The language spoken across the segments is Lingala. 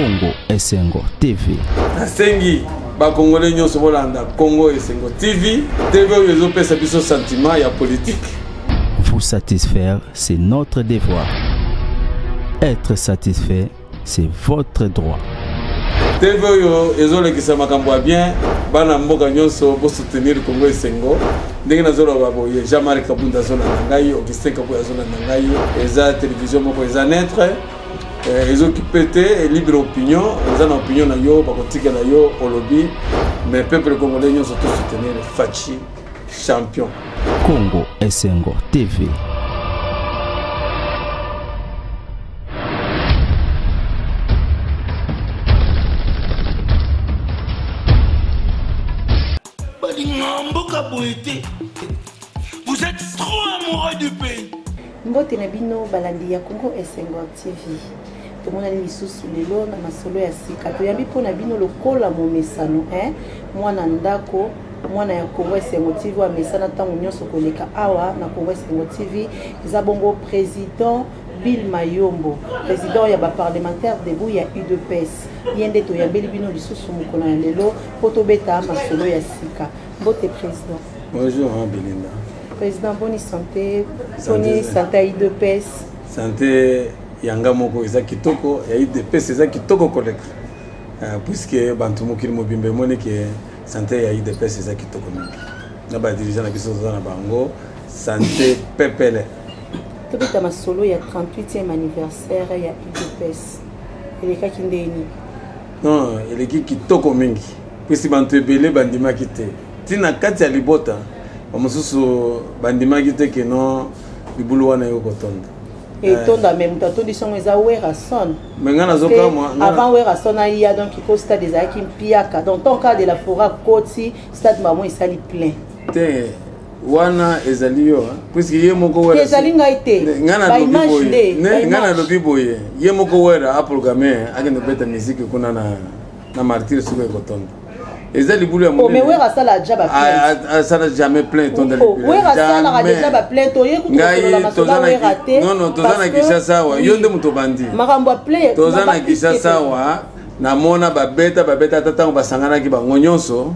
Congo Esengo TV. Nasengi ba Congolais nyonso bolanda Congo Esengo TV, TV oyo ezopesa biso sentiment ya politique. Vous satisfaire, c'est notre devoir. Être satisfait, c'est votre droit. TV oyo ezolekisa makambo ya bien bana mboka nyonso bosoutenir Congo Esengo ndenge nazoloba boye Jean-Marc Kabunda azolanda ngai Augustin Kabuya azolanda ngai eza télévision moko eza neutre eh, ezokipe te libre opinion eza na opinion na yo bakotikela yo olobi mais peuple congolais nyonso to soutenir Fatshi champion. Congo Esengo TV. Balinga mboka boye te. Vous êtes trop amoureux du pays. Mbote na bino balandi ya Congo Esengo TV. Tomonani lisusu lelo na masolo ya sika. Toyambi mpo na bino lokola momesano, hein? Mwana ndako mwana ya Congo Esengo TV amesana ntango nyonso koleka awa na Congo Esengo TV. Eza bongo président Bill Mayombo, président ya ba parlementaire debout ya UDPS. Ye nde toyambeli bino lisusu mokolo ya lelo mpo tobeta masolo ya sika. Mbote président. Bonjour hein, Belinda. Président, bonne santé. Bonne santé à UDPS. Santé ya nga moko eza kitoko ya UDPS eza kitoko koleka. Euh, puisque bantu mokili mobimba emoni ke santé ya UDPS eza kitoko mingi. Na ba dirigeants na biso toza na bango santé pepele. Tobeta masolo ya 38e anniversaire ya UDPS. Elekaki ndenge nini? Non, eleki kitoko mingi. Puisque bantu ebele bandimaki te. Ti na kati ya libota bamosusu bandimaki te ke non libulu wana ekoki kotonda. Etonda mais moto atondisi yango eza Werrason. Mais ngai nazokamwa avant Werrason aya donc ko stade ezalaki mpiaka donc tant cas de la forêt akoti stade mamo esali plein. Te wana ezali yo puisque ye moko Wera ezali ngai te. Ngai nalobi boye ye moko Wera aprogramme akende kobeta musique kuna na na martyr soki ekotonda eza libulu ya monene. Mais Wera asala déjà ba plainte. Asala jamais plein etonda libulu. Wera asalaka déjà ba plainte oye kutu kosolola masolo Wera te. Non non toza na Kinshasa awa yo nde moto obandi. Makambo ya plein. Toza na Kinshasa awa namona babeta babeta ata ntango basanganaki bango nyonso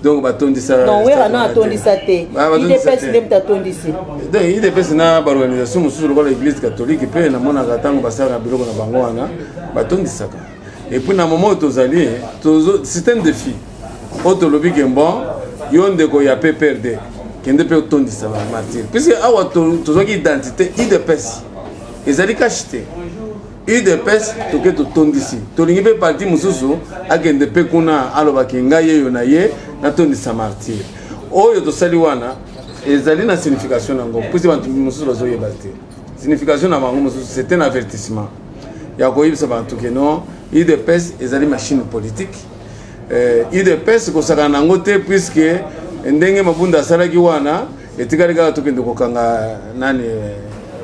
donc batondisa. Non Wera na atondisa te. UDPS nde moto atondisi. Donc UDPS na ba organisation mosusu lokola église catholique mpe namonaka ntango basalaka biloko na bango wana batondisaka. Et puis na moment oyo tozali c'est un défi oyo tolobi ke bon yo ndeko ya PPRD kende mpe otondisa ba martyr puisque awa tozwaki identité UDPS ezali cache te. UDPS toke totondisi tolingi mpe parti mosusu akende mpe kuna alobaki ngai yeyo na ye natondisa martyr oyo tosali wana ezali na signification nango puisque bato mosusu bazoyeba te signification na bango mosusu c'est un avertissement ya koyebisa bato ke non UDPS ezali machine politique. UDPS kosakana nango te puisque ndenge Mabunda asalaki wana etikali kaka tokende kokanga nani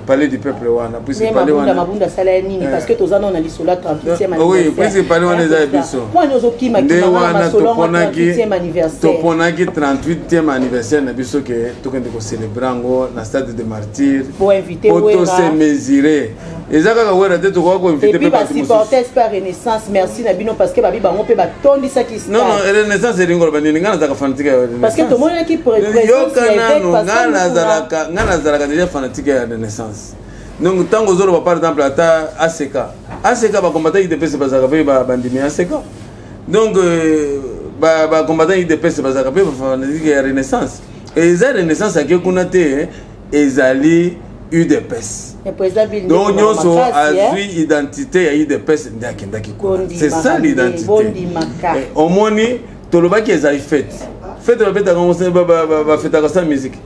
palais du peuple wana puisque palais wana Mabunda asala ya nini parce que toza na lisolo ya 38e anniversaire. Oui, puisque palais wana eza ya biso. Mwana ozokima nde wana toponaki 38e toponaki 38e anniversaire na biso ke tokende kocélébrer yango na stade de martyr po inviter po to se mesurer. Eza kaka Wera te tokoka koinvite mpe bato mosusu. Supporters pa Renaissance, merci na bino parce que babi bango mpe batondisaki stade. Non non, Renaissance elingi koloba nini? Ngai nazalaka fanatique ya Renaissance. Parce que tomonaki présence ya évêque Pascal Mukuna. Ngai nazalaka déjà fanatique ya Renaissance. Donc ntango ozoloba par exemple ata ACK, ACK bacombattant UDPS bazalaka mpe bandimi ya ACK. Donc bacombattant UDPS bazalaka mpe bafanatique ya Renaissance. Eza Renaissance ake kuna te, ezali UDPS. Donc nyonso azwi identité ya UDPS nde akendaki kuna. C'est ça l'identité. Omoni tolobaki ezali fête. Fête babetaka ngo bafetaka sa musique.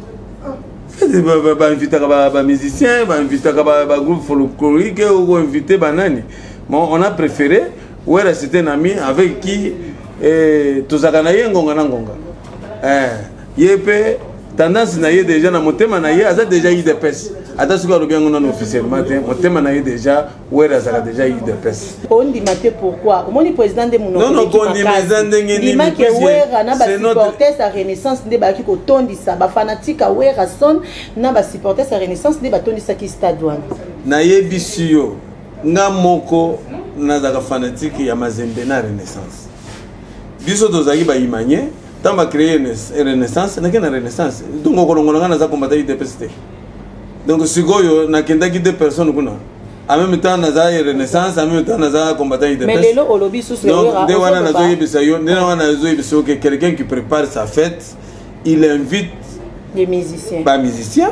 Fête bainvitaka ba musicien, bainvitaka ba groupe folklorique ou invité banani. Bon, on a préféré Wera, c'était un ami avec qui tozalaka na ye ngonga na ngonga. Ye pe tendance na ye déjà na motema na ye aza déjà UDPS. Ata soki alobi yango nano officiellement te, motema na ye déjà Wera azalaka déjà UDPS. Ondima te pourquoi? Omoni président nde monoko. Non non, kondima eza ndenge nini? Ndima ke Wera na ba supporters ya Renaissance nde bayaki kotondisa ba fanatique ya Werrason na ba supporters ya Renaissance nde batondisaki stade wana. Nayebisi yo nga moko Nazalaka fanatique ya Mazembe na Renaissance. Biso tozalaki baimanie. Ntango bacreye Renaissance, nake na Renaissance. Donc okolongola ngai naza combattant UDPS te. Donc sikoyo nakendaki deux personnes kuna, en même temps naza Renaissance, en même temps naza combattant UDPS. Mais lelo olobi susu. Donc nde wana nazoyebisa yo, nde wana nazoyebisa yo que quelqu'un qui prépare sa fête, il invite des musiciens. Bamusicien.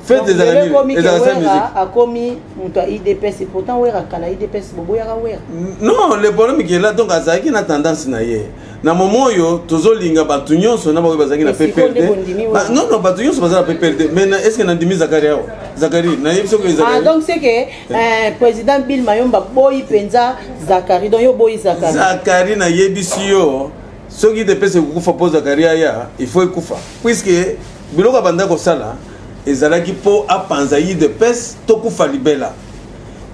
Fête ezalaka nini? Ezalaka sa musique. Akomi moto ya UDPS, et pourtant Wera kala UDPS, boboyaka Wera. Non, le problème qui est là, donc azalaki na tendance na ye na moment oyo tozolinga bato nyonso na baoyo bazalaki na PPRD. Non, non, bato nyonso baza na PPRD, mais est ce que nandimi Zakari awa? Zakari, nayebi soki Ah, donc c'est que président Bill Mayomba boyi mpenza Zakari. Donc yo boyi Zakari? Zakari, nayebisi yo, soki UDPS ekokufa mpo Zakari aya, il faut ekufa, puisque biloko abanda kosala ezalaki mpo apanza UDPS, tokufa libela.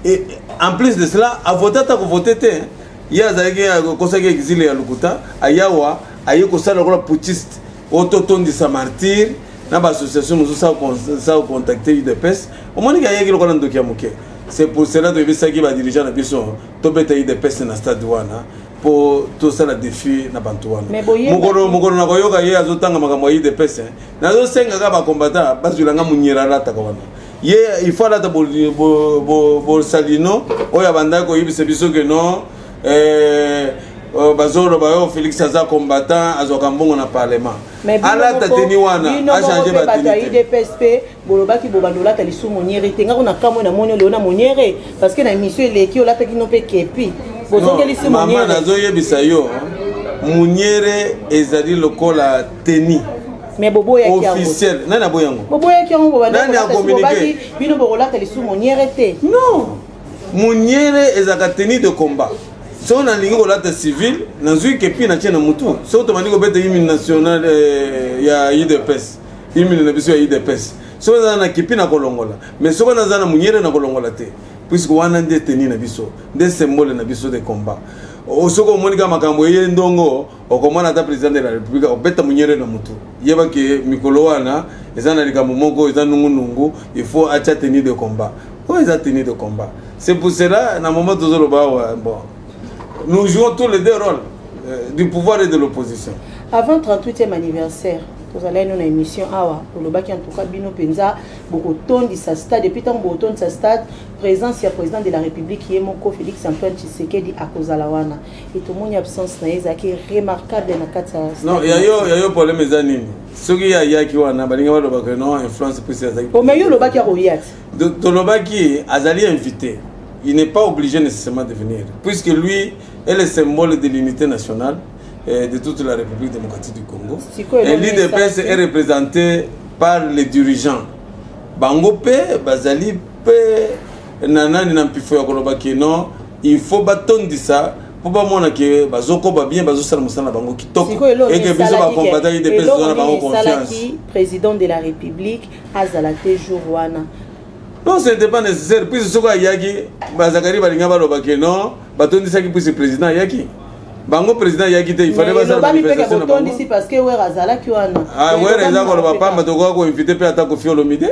Et en plus de cela, avote ata kovote te. Ye azalaki akosaki exile ya lokuta. Ayawa aye kosala lokola putschiste oyo totondisa Martyr na baassociation mosusu sa contacter UDPS. Omoniki ayaki lokola ndoki ya moke. C'est pour cela toyebisaki badirigeant na biso, tobeta UDPS na stade wana mpo tosala défi na bantu wana. Mokolo mokolo na koyoka ye azotanga makambo ya UDPS, nazosengaka bacombattant bazwilanga monyera alataka wana. Ye il faut alata bosalino oyo abandaki koyebisa biso ke non, bazoloba yo Félix aza combattant, azwaka mbongo na parlement. Alata tenue wana, achange bato ya UDPS mpe bolobaki bobanda olata lisu moniere te. Ngako na kamwe, namoni oleo na moniere, parce que na émission eleki olataki no mpe kepi, bozongelisi. Mama, nazoyebisa yo, moniere ezali lokola tenue Mais boboyaki. Officiel. Nani aboyi yango? Boboyaki yango. Nani acommuniqué? Bino bokolata lisu moniere te. Non, moniere ezalaka tenue de combat. Soki nalingi kolata civil, nazwi kepi, natie na mutu. Soki tobandi kobeta hymne national ya UDPS, hymne na biso ya UDPS, soki naza na kepi, na kolongola. Mais soki naza na moniere, na kolongola te, puisque wana nde tenue na biso, nde symbole na biso de combat. Soki omoni kaka makambo eye ndongo, okomona ata président de la République akobeta monyere na motu, yebaki mikolo wana eza na likambo moko eza nungunungu, il faut atia tenue de combat. Oyo eza tenue de combat. C'est pour cela, na moment tozoloba awa, bon, nous jouons tous les deux rôles, du pouvoir et de l'opposition. Avant 38e anniversaire, tozalaki no na émission awa, olobaki en tout cas bino mpenza bokotondisa stade, et puis ntango bokotondisa stade, présence ya président de la République ye moko Félix Antoine Tshisekedi akozala wana. E tomoni absence na ye ezalaki remarquable na kati ya Non, ya yo problème eza nini? Soki ye ayaki wana, balingi balobaka non, influence, puisque azalaki Mais yo olobaki akoya ti. Tolobaki azali invité, il n'est pas obligé nécessairement de venir, puisque lui est le symbole de l'unité nationale de toute la République démocratique du Congo. Et l'UDPS est représenté par les dirigeants. Bango pe bazali pe na nani na mpifo ya koloba ke non, il faut batondisa mpo bamona ke bazokoba bien, bazosala mosala na bango kitoko, eke biso bacombattant UDPS toza na bango confiance. Président de la République azala te jour wana? Non, ce n'était pas nécessaire, puisque soki ayaki, bazakari balinga baloba ke non, batondisaki puisque président ayaki. Bango président ayaki te, il fallait basala manifestation na bango. Parce que Wera azalaki wana. Ah, Wera eza koloba pamba. Tokoka koinvite mpe ata Kofi Olomide.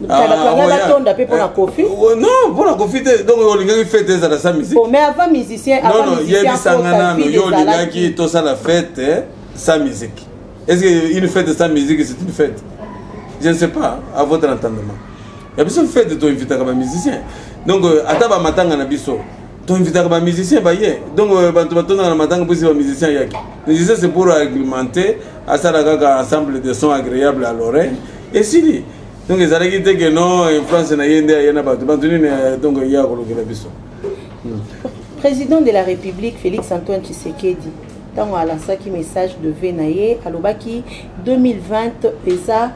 Batonda mpe mpona Kofi. Non, mpona Kofi te. Donc olingaki fête ezala sa musique? Mais avant musicien. Non, non, yebisanga nano, yo olingaki tosala fête sans musique? Est-ce que une fête sans musique, c'est une fête? Je ne sais pas, à votre entendement. Ya biso fête, toinvitaka bamusicien. Donc ata bamatanga na biso, toinvitaka bamusicien baye. Donc bato batondaka na matanga mposi bamusicien ayaki? Musicien, c'est pour argumenter, asala kaka ensemble de sons agréable à l'oreille, esili. Donc ezalaki te ke non, influence na ye nde aye na bato bato nini. Donc ye akolokela biso. Président de la République Félix Antoine Tshisekedi, ntango alansaki message de vœux na ye, alobaki 2020 eza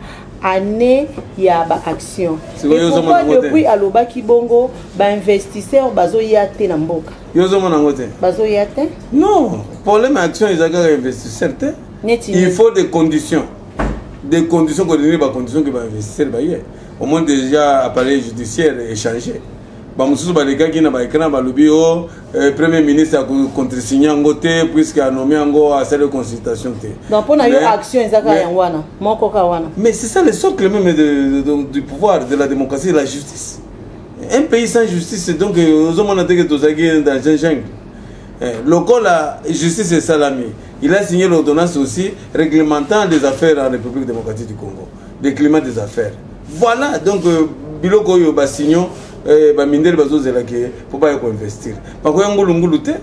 année ya baaction. Pourquoi depuis alobaki bongo, bainvestisseur bazoya te na mboka? Yo ozomona yango te? Bazoya te. Non, problème ya action eza kaka investisseur te. Il faut des conditions, des conditions, kodonner bacondition ke bainvestisseur baye. Au moins déjà appareil judiciaire échangé, bamosusu balekaki na baécran, balobi o premier ministre akocontresigne yango te, puisque anommé yango, asali consultation te. Donc mpo na yo, action eza kaka yango wana moko kaka wana? Mais c'est ça le socle même du pouvoir, de la démocratie, de la justice. Un pays sans justice, donc ozomona te ke tozalaki dans un jungle. Lokola justice esalami, il a signé l'ordonnance aussi réglementant les affaires en République démocratique du Congo, le climat des affaires. Voilà, donc biloko oyo basigno, bamindele bazozelaki mpo baya koinvestir, bakoya ngulungulu te.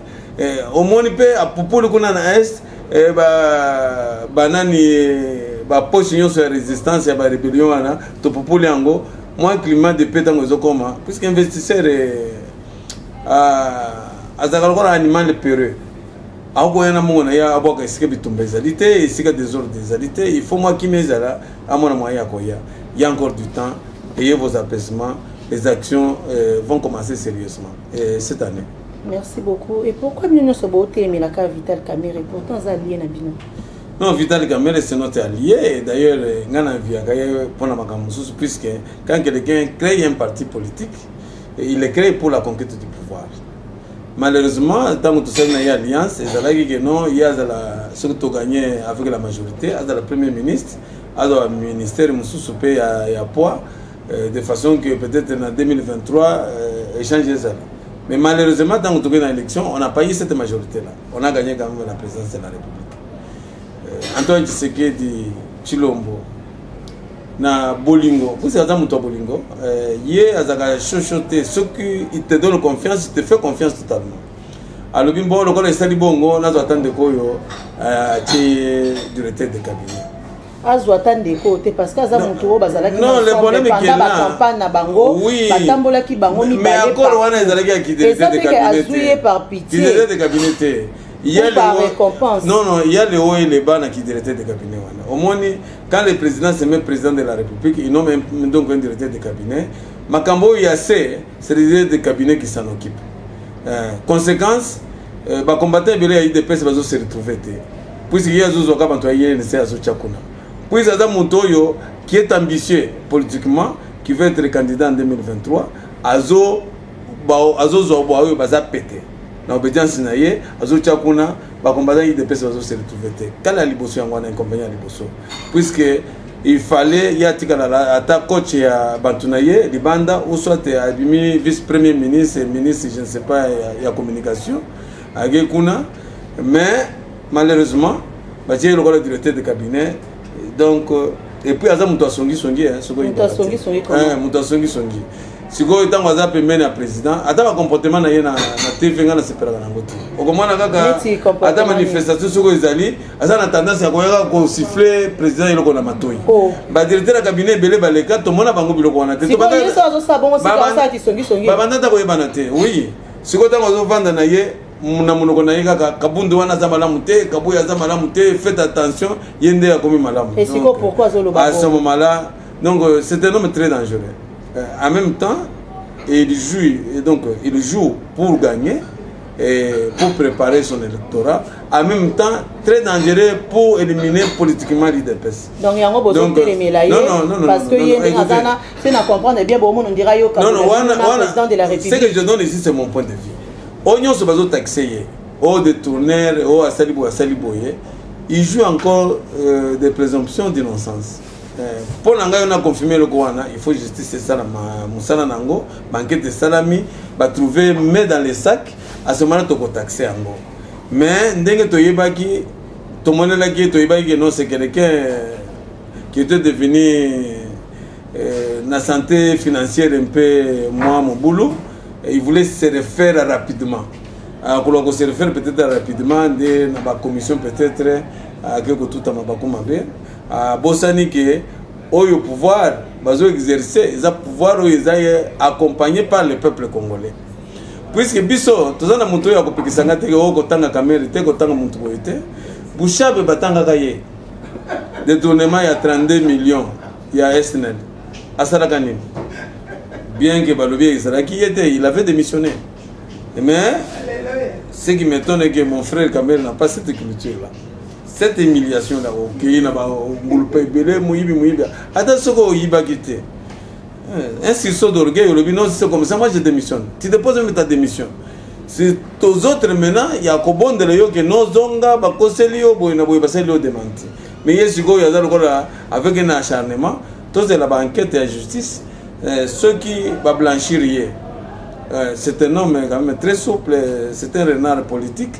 Omoni mpe apupuli kuna na Est, banani, bapoche nyonso ya résistance ya barébellion wana, topupuli yango. Mwa climat de paix ntango ezokoma, puisque investisseur azalaka lokola animal peureux, akokoya na mbongo na ye, abwaka esika bitumba ezali te, esika désordre ezali te. Il faut mwa kimia ezala, amona moyen ya koya. Il y a encore du temps. Ayez vos apaisements, les actions vont commencer sérieusement cette année. Merci beaucoup. Et pourquoi bino nyonso botelemelaka Vital Kamerhe? Pourtant aza allié na bino. Non, Vital Kamerhe, c'est notre allié. D'ailleurs, nga na viaka ye mpona makambo mosusu, puisque quand quelqu'un crée un parti politique, il le crée pour la conquête du pouvoir. Malheureusement, ntango tosali na ye alliance, ezalaki ke non, ye azala, soki togagner avec la majorité, azala premier ministre, azwa ministère mosusu mpe ya poids, de façon que peut-être na 2023 échange ezala. Mais malheureusement, ntango tokei na élection, on n'a pas eu cette majorité là on a gagné quand même la présidence de la République. Antoine Tshisekedi Tshilombo, na bolingo, puisque aza moto ya bolingo, ye azalaka shosho te. Soki il te donne confiance, il te fait confiance totalement. Alobi mbo lokola esali bongo, nazwa ata ndeko oyo, atie ye directeur de cabinet. Azwa ata ndeko te, parce que aza motu oyo bazalaki pendant bacampagne na bango, batambolaki bango. Mibale, accord wana ezalaki ya directeur de cabinet te. Azwi ye par pitié. Directeur de cabinet te. Il y a par récompense. Non, non, il y a le haut et le bas na ki directeur de cabinet wana. Omoni, quand le président se met président de la République, il nomme donc un directeur de cabinet. Makambo oyo ya se, c'est le directeur de cabinet qui s'en occupe. Conséquence, bacombattant ebele ya UDPS bazo se retrouver te, puisque ye azozwaka bato ya UNC, azotya kuna, puisque aza moto oyo qui est ambitieux politiquement, qui veut être candidat en 2023. Azozwa ba oyo baza pete na obédience na ye, azotya kuna. Bacombattant UDPS bazo se retrouver te. Kala ya liboso yango wana, inconvénient ya liboso, puisque il fallait ye atikala ata coach ya bato na ye libanda, ou soit abimi vice premier ministre, ministre, je ne sais pas, ya communication, ake kuna. Mais malheureusement, batie ye lokola directeur de cabinet. Donc, et puis aza moto asongisongi. Moto asongisongi. Sikoyo ntango aza pembeni ya président, ata bacomportement na ye na TV, ngai nasepelaka nango te. Okomona kaka ata manifestation soki ezali, aza na tendance ya koyaka kosiffler président eloko na matoi. Badirecteur ya cabinet ebele baleka, tomona bango biloko wana te, babanda ata koyebana te. Oui, sikoyo ntango azovanda na ye, na monoko na ye kaka Kabundu wana aza malamu te, Kabuya aza malamu te, faites attention, ye nde akomi malamu. À ce moment là donc c'est un homme très dangereux. En même temps, il joue, et donc il joue pour gagner et pour préparer son électorat, en même temps très dangereux pour éliminer politiquement l'UDPS. Donc yango bozotelemela ye, parce que ye ndenge aza na se na comprendre bien, bomona ondira yo. Non, non, wana, wana, président de la République. Ce que je donne ici, c'est mon point de vue. Oyo nyonso bazotaxe ye, oyo détourner, oyo asali boye, asali boye, il joue encore des présomptions d'innocence. Mpo na ngai, oyo na confirme eloko wana, il faut justice esalama mosala na yango, baenquête esalami, batrouve main dans le sac, à ce moment tokotaxe yango. Mais ndenge toyebaki, tomonelaki ye, toyebaki ke non, c'est quelqu'un qui était devenu na santé financière un peu moins mobulu. Il voulait se refaire rapidement. Akoloka kose refaire peut-être rapidement nde na bacommission, peut-être ake kotutama mabaku mabe. Abosani ke oyo pouvoir bazo exercer eza pouvoir oyo eza accompagné par le peuple congolais, puisque biso toza na moto oyo akopekisanga te oyo kotanga Kamerhe te, kotanga motu boye te. Bushabe, batangaka ye détournement ya 32 millions ya SNEL, asalaka nini? Bien que balobi ezalaki ye te, il avait démissionné. Mais ce qui m'étonne est que mon frère Kamerhe n'a pas cette culture là cette humiliation là. Okei na bangulupa ebele, moyibi, moyibi, ata soki oyibaki te, un sursaut d'orgueil, olobi non, c'est comme ça, moi je démissionne. Tu déposes même ta démission, c'est aux autres maintenant ya kobondela yo ke nozonga, bakoseli yo boye na boye, basali yo démenti. Mais ye sikoyo aza lokola avec un acharnement. Tozela baenquête ya justice. Soki bablanchir ye, c'est un homme quand même très souple, c'est un renard politique,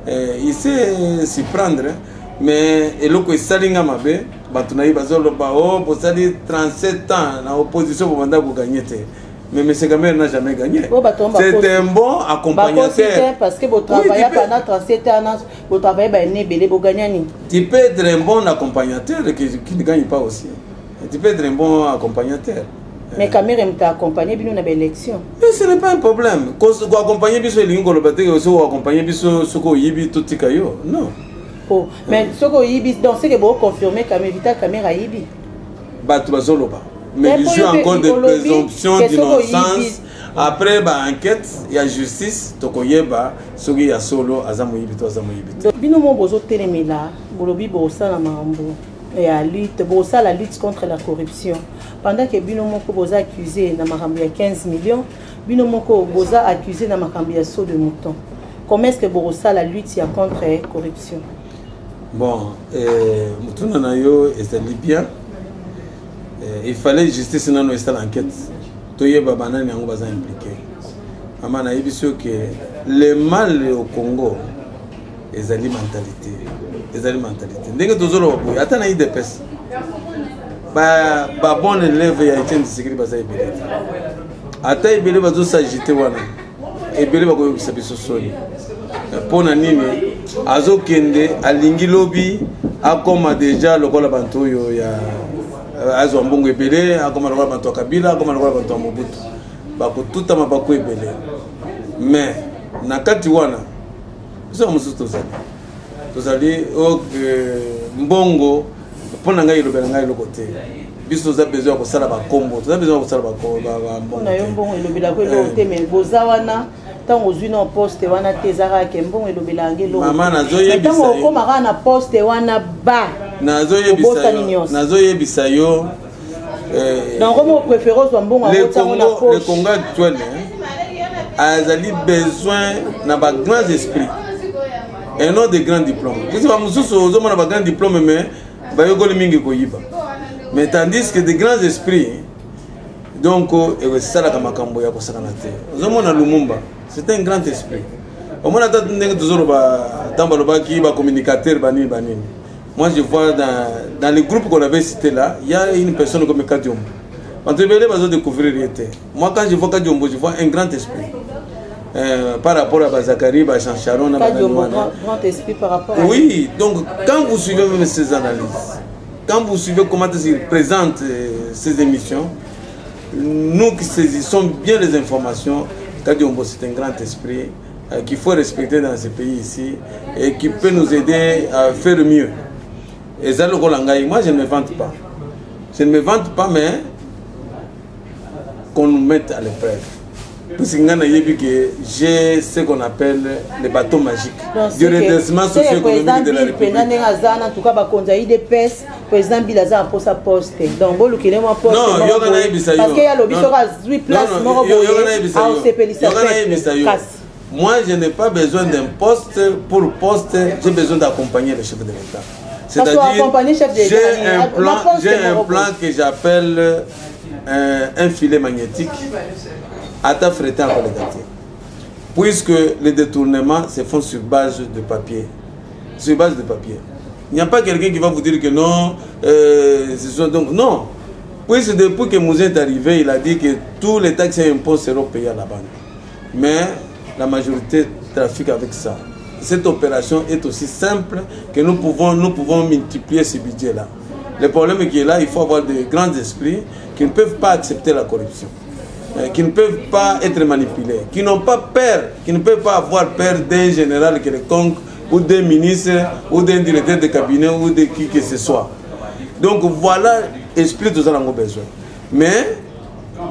il sait s'y prendre. Mais eloko esali nga mabe, bato na ye bazoloba: "O oh, bosali 37 ans na opposition, bobanda kogagner te." Mais M. Kamerhe n'a jamais gagné. C'est un bon accompagnateur. Parce que vous travaillez pendant 37 ans, vous travaillez ben vous gagnez. Tu peux être un bon accompagnateur qui ne gagne pas aussi. Tu peux être un bon accompagnateur. Mais Kamerhe t'a accompagné bino na élection. Mais ce n'est pas un problème. Ko accompagner biso elingi koloba te soki accompagner biso, soki oyibi, totika yo. Non. Oh, mais soki oyibi, donc c'est que bo confirmer Kamerhe, Vital Kamerhe ayibi. Bato bazoloba. Mais il joue encore de présomption d'innocence. Après ba enquête ya justice, tokoyeba soki ya solo aza moyibi to aza moyibi te. Bino mo bozotelemela, bolobi bosala makambo ya lutte, bosala lutte contre la corruption, pendant que bino moko boza accusé na makambo ya 15 millions, bino moko boza accusé na makambo ya saut de mouton. Comment est ce que bokosala lutte ya contre corruption? Bon, motuna na yo ezali bien. Il fallait justice nano esala enquête, toyeba banani yango baza impliqué. Mama, nayebi soki le mal au Congo ezali mentalité, ezali mentalité. Ndenge tozoloba boye, ata na UDPS, babon élève ya Etienne Tshisekedi baza ebele te. Ata ebele bazosagite wana, ebele bakoyokisa biso soni. Mpo na nini azokende? Alingi lobi akoma deja lokola bato oyo ya azwa mbongo ebele, akoma lokola bato ya Kabila, akoma lokola bato ya Mobutu. Bakotutama bako ebele. Mais na kati wana, biso ya mosusu tozali mbongo. Mpo na ngai, elobela ngai eloko te. Biso toza besoin ya kosala bakombo, toza besoin ya kosala bambongo. Na yo, mbongo elobelako eloko te, mais boza wana. Ntango ozwi na poste wana te, eza kaka ke mbongo elobelaka nge eloko. Mama, nazoyebisa Ntango okóma kaka na poste wana, ba obosani nyonso. Nazoyebisa yo. Donc omo préféré ozwa mbongo yango na poche. Le Congo actuel azali besoin na bagrands esprits et non de grands diplômes. Kisi bamosusu ozomona bagrands diplôme, mais bayokoli mingi koyiba. Mais tandis que de grands esprits, donc esalaka makambo ya kosakana te. Ozomona Lumumba, c'est un grand esprit. Omona ata ndenge tozoloba, ntango balobaki bacommunicateur banini banini, moi je vois dans le groupe qu'on avait cité là, il y a une personne comme Kadiombo. Bato ebele bazodécouvrir ye te. Moi, quand je vois Kadiombo, je vois un grand esprit par rapport à Bazakari, Bachancharon, grand, grand esprit par rapport à. Oui, donc quand vous suivez même ces analyses, quand vous suivez comment il présente ces émissions, nous qui saisissons bien les informations, Kadiombo, c'est un grand esprit qu'il faut respecter dans ce pays ici et qui peut nous aider à faire mieux. Et ça, moi je ne me vante pas. Je ne me vante pas, mais qu'on nous mette à l'épreuve. Parce que j'ai ce qu'on appelle le bâton magique du redressement socio-économique de la République. En tout cas, bakonza UDPS, président Bill aza mposa poste, donc bolukele mwa poste. Non, yoka nayebisa yo. Parce que ya lobi soki azwi place moko boye, aosepelisa. Kasi moi, je n'ai pas besoin d'un poste pour poste, j'ai besoin d'accompagner le chef de l'État. C'est-à-dire, j'ai un plan, j'ai un plan que j'appelle un filet magnétique ata fretin akoleka te, puisque les détournements se font sur base de papier, sur base de papier. Il n'y a pas quelqu'un qui va vous dire que non, ce sont donc non, puisque depuis que Mzee est arrivé, il a dit que tous les taxes et impôts seront payés à la banque, mais la majorité trafique avec ça. Cette opération est aussi simple que nous pouvons multiplier ce budget là. Le problème qui est là, il faut avoir de grands esprits qui ne peuvent pas accepter la corruption, qui ne peuvent pas être manipulés, qui n'ont pas peur, qui ne peuvent pas avoir peur d'un général quelconque ou d'un ministre ou d'un directeur de cabinet ou de qui que ce soit. Donc voilà esprit toza nango besoin. Mais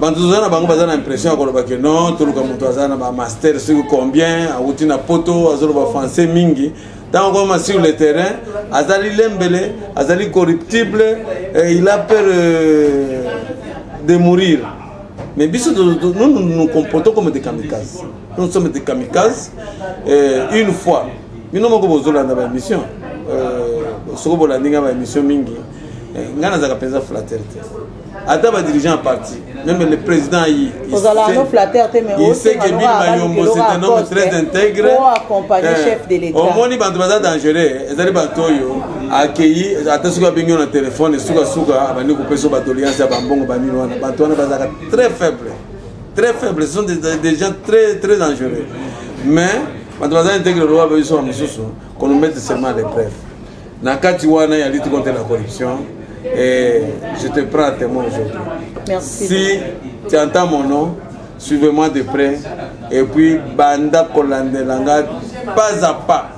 bato toza na bango baza na impression ya koloba ke non, toluka moto aza na bamaster soki combien, awuti na poto, azoloba français mingi. Ntango koma sur le terrain, azali lembele, azali corruptible et il a peur de mourir. Mais biso, nous, nous nous comportons comme des kamikazes. Nous sommes des kamikazes. Une fois bino moko bozolanda baémission, soko bolandi nga baémission mingi, ngai nazalaka mpenza flatteur te. Ata badirigeant ya parti Même le président, il flatteur te mais il sait que Bill Mayombo, c'est un homme très intègre. Pour accompagner chef de l'État. Omoni bato baza dangereux, ezali bato oyo akei ata soki abengi yo na telefone, sukasuka abandi kopesa yo badoléance ya bambongo banini wana. Bato wana bazalaka très faible, très faible. Ce sont des gens très très dangereux, mais bato baza intègre loba biso ba mosusu, qu'on nous mette seulement à l'épreuve na kati wana ya lutte contre la corruption. Et je te prends à témoin aujourd'hui. Merci. Si tu entends mon nom, suivez-moi de près et puis banda kolandela nga pas à pas.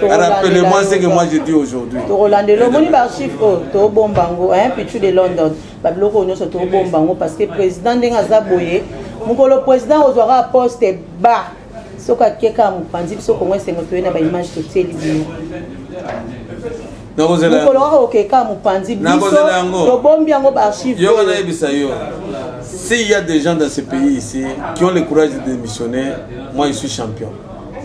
Rappelez-moi ce que moi je dis aujourd'hui. Tokolandela. Omoni baarchive oyo, tobomba yango, Pichu de London, babiloko oyo nyonso tobomba yango, parce que président, ndenge aza boye, mokolo président ozwaka poste ba soki akeka mopanzi, biso Kongo Esengo toye na baimage, totieli bino. Nakozela. Mokolo kaka okeka mopanzi, biso Nakozela yango. tobombi yango, baarchive. Yo nayebisa yo, s'il y a des gens dans ce pays ici qui ont le courage de démissionner, moi je suis champion,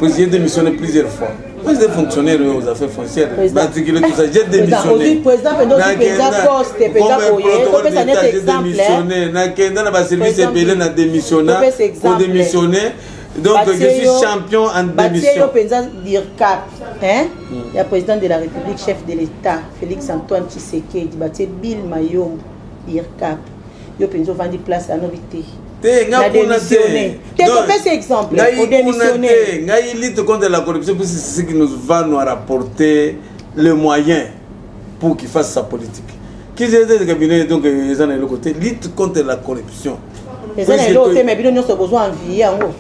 parce que j'ai démissionné plusieurs fois. Moi, j'étais fonctionnaire aux affaires foncières, Président. matriculé, tout ça, j'ai démissionné. Ozwi président mpenza, ozwi mpenza poste mpenza Comme boye, protocole topesa d'État, neti j'ai exemple. démissionné. Nakenda na baservice Président, ebele, na démissionna. topesa exemple. Kodémissionner, donc je suis champion en Batie yo démission. mpenza dircap, hein? Ya président de la République, chef de l'État Félix Antoine Tshisekedi, batie Bill Mayombo dircap, yo mpenza ovandi place anobi te. Te, nga Na kuna te. démissionné. Te, Donc, topesa exemple. ngai kuna Odémissionné. te. Ngai, lutte contre la corruption, puisque c'est ce qui nous va nous rapporter le moyen pour qu'il fasse sa politique qui est le cabinet. Donc eza na eloko te, lutte contre la corruption. Eza na eloko te, mais bino nyonso bozwa envie yango.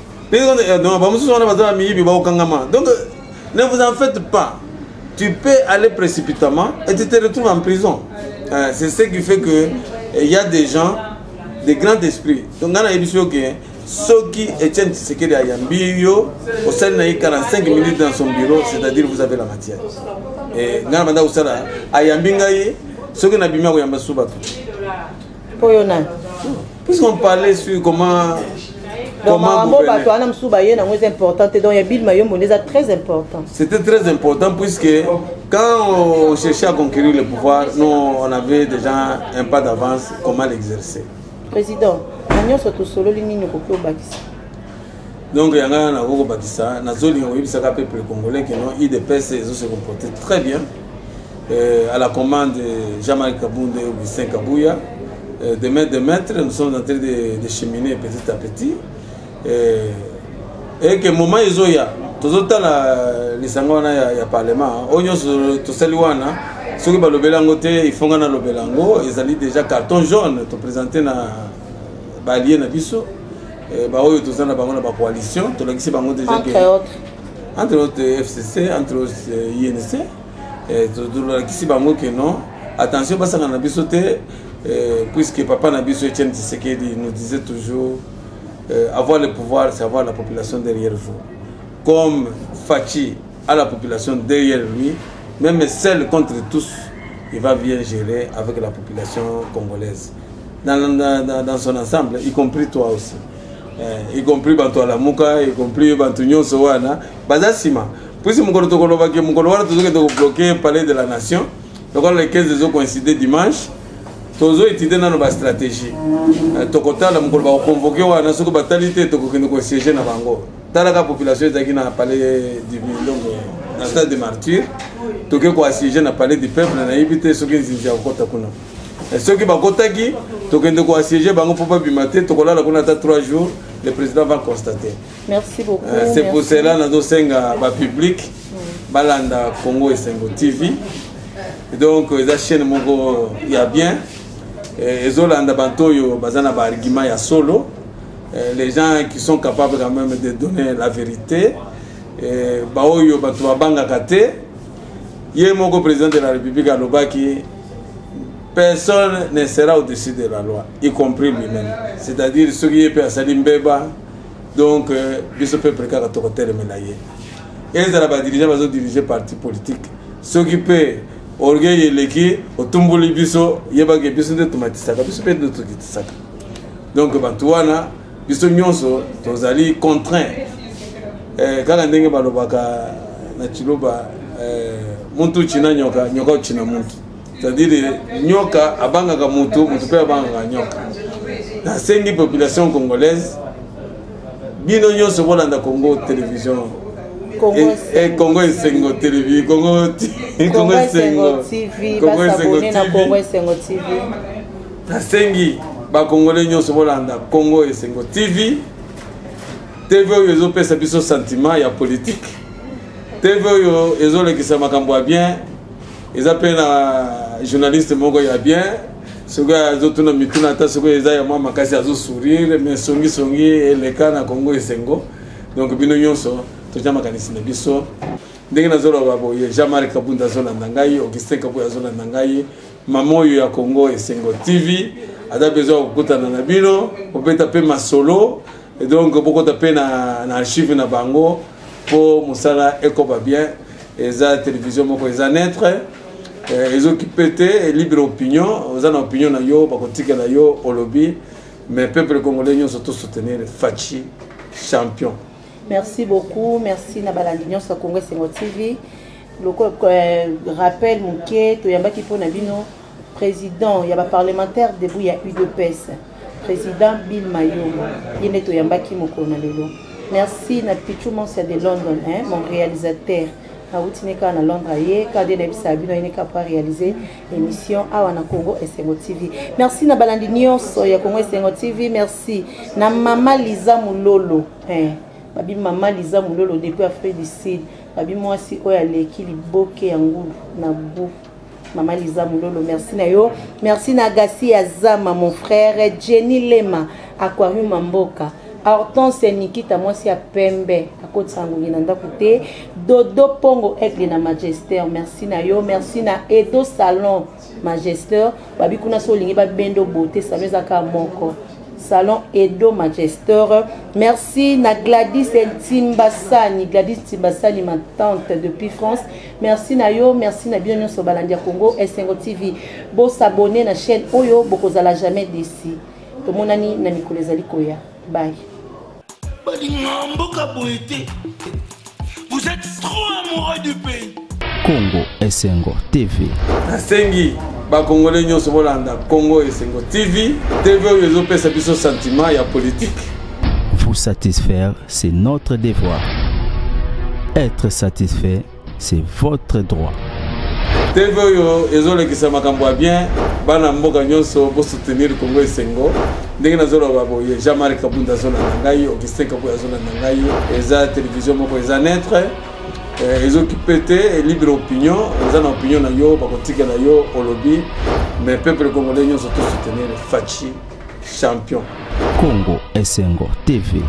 Non, bamosusu wana baza bamiyibi, bakokangama. Donc ne vous en faites pas, tu peux aller précipitamment et tu te retrouves en prison. C'est ce qui fait que il y a des gens de grand esprit. Donc nga nayebi soki ke soki Etienne Tshisekedi ayambi yo, osali na ye 45 minutes dans son bureau, c'est-à-dire vous avez la matière. Et nga na banda kosala, ayambi ngai, soki nabimi, akoyamba su bato. Mpo yo nani? Puisqu'on parlait sur comment Donc comment makambo gouverner. bato wana mosusu baye nango eza important te, donc ya Bill Mayombo nde eza très important. C'était très important puisque quand on cherchait à conquérir le pouvoir, nous, on avait déjà un pas d'avance comment l'exercer. Président, na nyonso tosololi, nini okoki obakisa? Donc yanga nakoki kobakisa, nazolinga koyebisaka peuple congolais que non, UDPS ezo se comporter très bien à la commande de Jean-Marc Kabund et Augustin Kabouya. De main de maître, nous sommes en train de cheminer petit à petit et que moment ezoya, tozotala lisango wana ya parlement oyo nyonso tosali wana, soki balobeli yango te, ifonga nalobela yango, ezali déjà carton jaune toprésente na baallié na biso, baoyo toza na bango na bacoalition, tolakisi bango déjà Entre autres? Entre autres FCC, entre autres UNC. Tolakisi bango ke non, attention, basangana na biso te, puisque papa na biso Etienne Tshisekedi nous disait toujours: avoir le pouvoir, c'est avoir la population derrière vous. Comme Fatshi a la population derrière lui, même seul contre tous, il va bien gérer avec la population congolaise dans son ensemble, y compris toi aussi, y compris bato ya Lamuka, y compris bato nyonso wana baza nsima, puisque mokolo tokolobaki, mokolo wana tozokende kobloquer palais de la nation lokola le 15 ezocoïncide dimanche. Tozoétudier nano bastratégie. Tokotala mokolo bakoconvoquer wana, soki batali te, tokokende kosiéger na bango. Talaka population ezalaki na palais du, donc na stade de Martyr, toke koassiéger na palais du peuple. Nayebi te soki nzinzi ya kokɔta kuna. Soki bakɔtaki, tokende koassiéger bango mpo babima te. Tokolala kuna ata 3 jours, le président va constater. Merci beaucoup. C'est pour cela nazosenga bapublic balanda Congo Esengo TV. Donc eza chaîne moko ya bien, ezolanda bato oyo baza na baargument ya solo, les gens qui sont capables quand même de donner la vérité, baoyo bato babangaka te. Ye moko président de la République alobaki: personne ne sera au-dessus de la loi, y compris lui-même. C'est-à-dire soki ye mpe asali mbeba, donc biso peuple kaka tokotelemela ye. Ezala badirigeant bazodirige parti politique, soki mpe orgueil eleki, otumbuli biso, yebaki biso nde tomatisaka, biso mpe nde tokitisaka. Donc bato wana, biso nyonso tozali contraint, kaka ndenge balobaka na Tshiluba, muntu uchina nyoka, nyoka uchina muntu. C'est-à-dire nyoka abangaka mutu, mutu mpe abangaka nyoka. Nasengi population congolaise, bino nyonso bolanda Congo Télévision, Congo Esengo Télévision, Congo Esengo TV, basabone na Congo Esengo TV. Nasengi bakongole nyonso bolanda Congo Esengo TV. TV oyo ezopesa biso sentiment ya politique, TV oyo ezolekisa makambo ya bien, eza mpe na journaliste moko ya bien. Soki azotuna mituna, ata soki eza ya mwa makasi, azosourire, mais songisongi eleka na Congo Esengo. Donc bino nyonso totya makanisi na biso. Ndenge nazoloba boye, Jean-Marc Kabunda azolanda ngai, Augustin Kabuya azolanda ngai. Mama oyo ya Congo Esengo TV aza besoin ya kokutana na bino, kobeta mpe masolo. Donc bokota mpe na archive na bango mpo mosala ekoba bien. Eza télévision moko eza neutre, ezokipe te, libre opinion. Oza na opinion na yo, bakotikela yo olobi. Mais peuple congolais nyonso, tosoutenir Fatshi champion. Merci beaucoup, merci na balandi nyonso ya Congo Esengo TV. Loko rappel moke, toyambaki mpo na bino président ya baparlementaire debout ya UDPS, président Bill Mayombo. Ye nde toyambaki mokolo na lelo. Merci na Pichu Monsia de London, hein, mon réalisateur. Awuti ne kaka na Londres, aye kaka nde nayebisaka bino, aye ne kaka po aréalise émission awa na Congo Esengo TV. Merci na balandi nyonso ya Congo Esengo TV. Merci na mama Liza Mulolo, hein. Babi mama Liza Mulolo depuis Afrique du Sud, babi mwasi oyo aleki liboke ya ngulu na bu. Mama Liza Mulolo, merci na yo. Merci na Gasi Azama, mon frère Jenny Lema, Aquarium Mboka, Hortense Nikita, mwasi ya pembe akotisa ngongi na ndako te, Dodo Pongo Aigle na Magister, merci na yo. Merci na Edo Salon Magister, babi kuna so olingi babendo beauté, salon eza kaka moko, salon Edo Magister. Merci na Gladys Ntimbasani, Gladys Ntimbasani, ma tante depuis France, merci na yo. Merci na bino nyonso balandi ya Congo Esengo TV. Bosabone na chaîne oyo, bokozala jamais déçus. Tomonani na mikolo ezali koya. Bye. Balinga mboka boye te. Vous êtes trop amoureux du pays. Congo Esengo TV. Nasengi bakongole nyonso bolanda Congo Esengo TV. TV oyo ezopesa biso sentiment ya politique. Vous satisfaire, c'est notre devoir. Être satisfait, c'est votre droit. TV oyo ezolekisa makambo ya bien. Bana mboka nyonso bosoutenir Congo Esengo. Ndenge nazoloba boye, Jean-Marc Kabunda azolanda ngai, Augustin Kabuya azolanda ngai. Eza télévision moko eza neutre, ezokipe te, libre opinion. Oza na opinion na yo, bakotikela yo olobi. Mais peuple congolais nyonso tosoutenir Fatshi champion. Congo Esengo TV.